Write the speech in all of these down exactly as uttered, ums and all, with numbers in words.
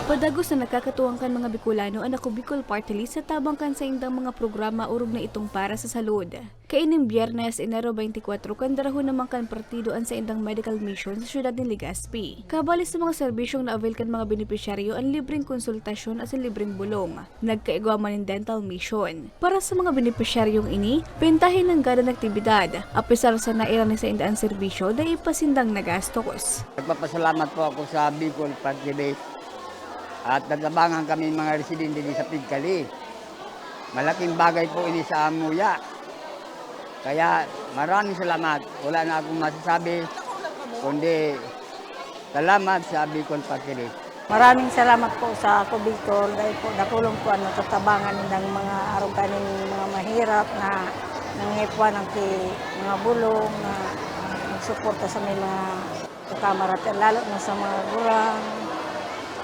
Padagos na nagkakatuwang kan mga Bicolano an Ako Bicol Party List sa tabang kan saindang mga programa orog na itong para sa salud. Kaining Biyernes, Enero twenty-four, kan darahon naman kan partido an saindang medical mission sa siyudad nin Legazpi. Kabali sa mga serbisyong na-avail kan mga benepisyaryo an libreng konsultasyon asin libreng bulong. Nagkaigwa man nin dental mission. Para sa mga benepisyaryong ini, bentahe nanggad an aktibidad. Apesar sa naira ni sainda an serbisyo, dai pa sindang nagastos. Nagpapasalamat po ako sa Bicol Party List at natabangan kami mga residente di sa Pigkali. Malaking bagay po ini sa amuya. Kaya maraming salamat. Wala na akong masasabi, kundi salamat sa Bicol Party List. Maraming salamat po sa Ako Bicol. Dahil po, dakulon po ang natatabangan nindang mga arog kaning mga mahirap na nangangaipuhan ng ki-, mga bulong na magsuporta sa may mga kamarater, lalo na sa mga gurang,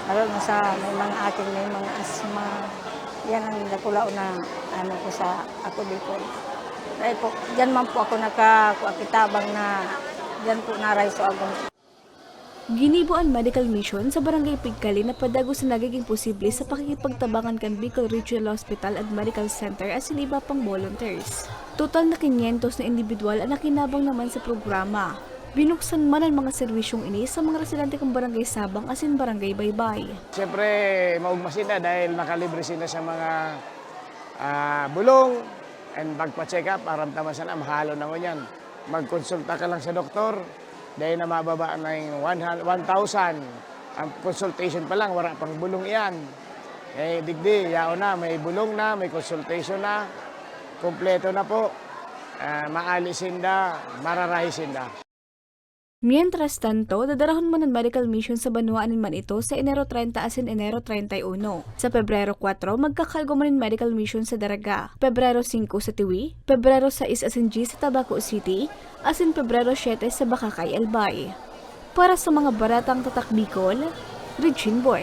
lalo na sa may mga aking may mga asma. Yan ang dakulaon na ano ko sa Ako Bicol. Dahil po, diyan man po ako naka-, kitabang na diyan po naray sa agong. Ginibo an medical mission sa Barangay Pigkali na padagos na nagiging posible sa pakikipagtabangan kan Bicol Regional Hospital and Medical Center asin iba pang volunteers. Total na kinyentos na indibidwal an nakinabang naman sa programa. Binuksan man an mga serbisyong ini sa mga residente kan Barangay Sabang asin Barangay Baybay. Siyempre, maugma sinda dahil nakalibre sinda sa mga, ah, bulong and pagpa-check up, aram ta man sana, mahal na ngunyan. Magkonsulta ka lang sa doktor, dahil na mababa na yung one hun-, one thousand. Ang consultation pa lang, wala pang bulong iyan. Eh, digdi, yaon na, may bulong na, may consultation na, kompleto na po. Ah, maali sinda, mararahi sinda. Mientras tanto, dadarahon man an medical mission sa banwaan nin Manito sa Enero treinta asin Enero treinta y uno. Sa Pebrero kuwatro, magkakaigwa man nin medical mission sa Daraga, Pebrero singko sa Tiwi, Pebrero sais asin dyes sa Tabaco City, asin Pebrero siyete sa Bacacay, Albay. Para sa mga baretang Tatak Bicol, Regine Boy.